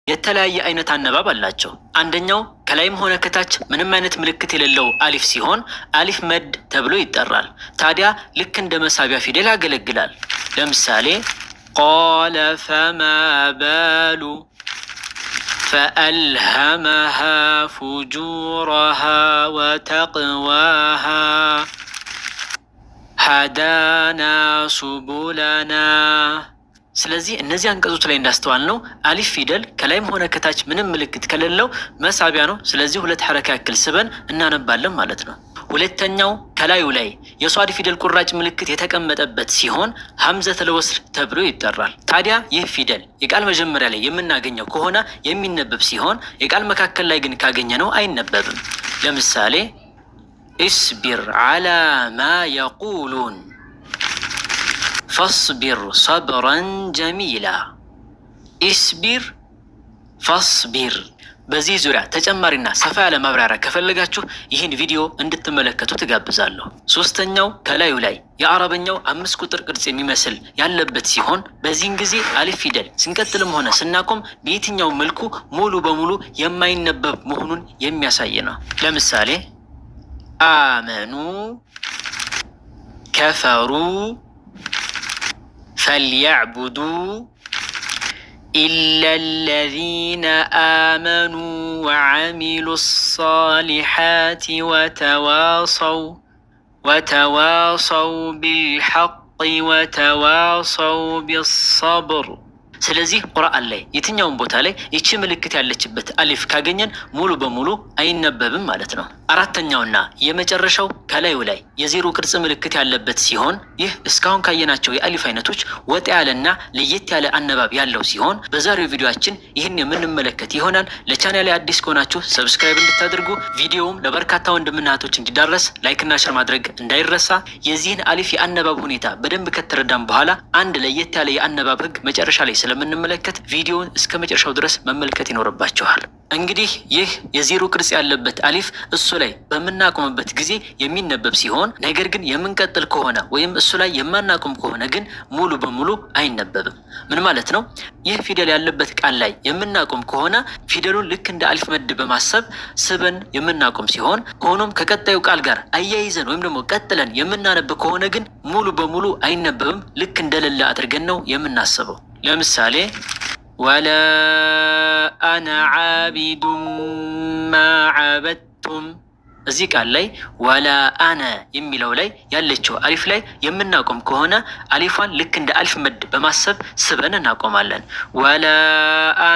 የተለያየ አይነት አነባብ አላቸው። አንደኛው ከላይም ሆነ ከታች ምንም አይነት ምልክት የሌለው አሊፍ ሲሆን አሊፍ መድ ተብሎ ይጠራል። ታዲያ ልክ እንደ መሳቢያ ፊደል ያገለግላል። ለምሳሌ قال فما بال፣ فألهمها فجورها وتقواها፣ هدانا سبلنا። ስለዚህ እነዚህ አንቀጾች ላይ እንዳስተዋልነው አሊፍ ፊደል ከላይም ሆነ ከታች ምንም ምልክት ከሌለው መሳቢያ ነው። ስለዚህ ሁለት ሐረካ ያክል ስበን እናነባለን ማለት ነው። ሁለተኛው ከላዩ ላይ የሷድ ፊደል ቁራጭ ምልክት የተቀመጠበት ሲሆን ሀምዘተል ወስል ተብሎ ይጠራል። ታዲያ ይህ ፊደል የቃል መጀመሪያ ላይ የምናገኘው ከሆነ የሚነበብ ሲሆን የቃል መካከል ላይ ግን ካገኘነው አይነበብም። ለምሳሌ اصبر على ما يقولون፣ فاصبر صبرا جميلا፣ اصبر፣ فاصبر። በዚህ ዙሪያ ተጨማሪና ሰፋ ያለ ማብራሪያ ከፈለጋችሁ ይህን ቪዲዮ እንድትመለከቱ ትጋብዛለሁ። ሶስተኛው ከላዩ ላይ የአረበኛው 5 ቁጥር ቅርጽ የሚመስል ያለበት ሲሆን በዚህን ጊዜ አሊፍ ፊደል ስንቀጥልም ሆነ ስናቆም በየትኛው መልኩ ሙሉ በሙሉ የማይነበብ መሆኑን የሚያሳይ ነው። ለምሳሌ آمنوا፣ كفروا፣ فليعبدوا፣ إلا الذين آمنوا وعملوا الصالحات وتواصوا وتواصوا بالحق وتواصوا بالصبر። ስለዚህ ቁርአን ላይ የትኛውን ቦታ ላይ ይቺ ምልክት ያለችበት አሊፍ ካገኘን ሙሉ በሙሉ አይነበብም ማለት ነው። አራተኛውና የመጨረሻው ከላዩ ላይ የዜሮ ቅርጽ ምልክት ያለበት ሲሆን ይህ እስካሁን ካየናቸው የአሊፍ አይነቶች ወጣ ያለና ለየት ያለ አነባብ ያለው ሲሆን በዛሬው ቪዲዮአችን ይህን የምንመለከት ይሆናል። ለቻናሌ አዲስ ከሆናችሁ subscribe እንድታደርጉ፣ ቪዲዮውም ለበርካታ ወንድምና እህቶች እንዲዳረስ like ና share ማድረግ እንዳይረሳ። የዚህን አሊፍ የአነባብ ሁኔታ በደንብ ከተረዳን በኋላ አንድ ለየት ያለ የአነባብ ህግ መጨረሻ ላይ ስለምንመለከት ቪዲዮውን እስከ መጨረሻው ድረስ መመልከት ይኖርባችኋል። እንግዲህ ይህ የዜሮ ቅርጽ ያለበት አሊፍ እሱ ላይ በምናቆምበት ጊዜ የሚነበብ ሲሆን ነገር ግን የምንቀጥል ከሆነ ወይም እሱ ላይ የማናቆም ከሆነ ግን ሙሉ በሙሉ አይነበብም። ምን ማለት ነው? ይህ ፊደል ያለበት ቃል ላይ የምናቆም ከሆነ ፊደሉን ልክ እንደ አሊፍ መድ በማሰብ ስበን የምናቆም ሲሆን ሆኖም ከቀጣዩ ቃል ጋር አያይዘን ወይም ደግሞ ቀጥለን የምናነብ ከሆነ ግን ሙሉ በሙሉ አይነበብም። ልክ እንደሌለ አድርገን ነው የምናስበው። ለምሳሌ ولا أنا عابد ما عبدتم። እዚህ ቃል ላይ ولا أنا የሚለው ላይ ያለችው አሊፍ ላይ የምናቆም ከሆነ አሊፏን ልክ እንደ አሊፍ መድ በማሰብ ስበን እናቆማለን። ولا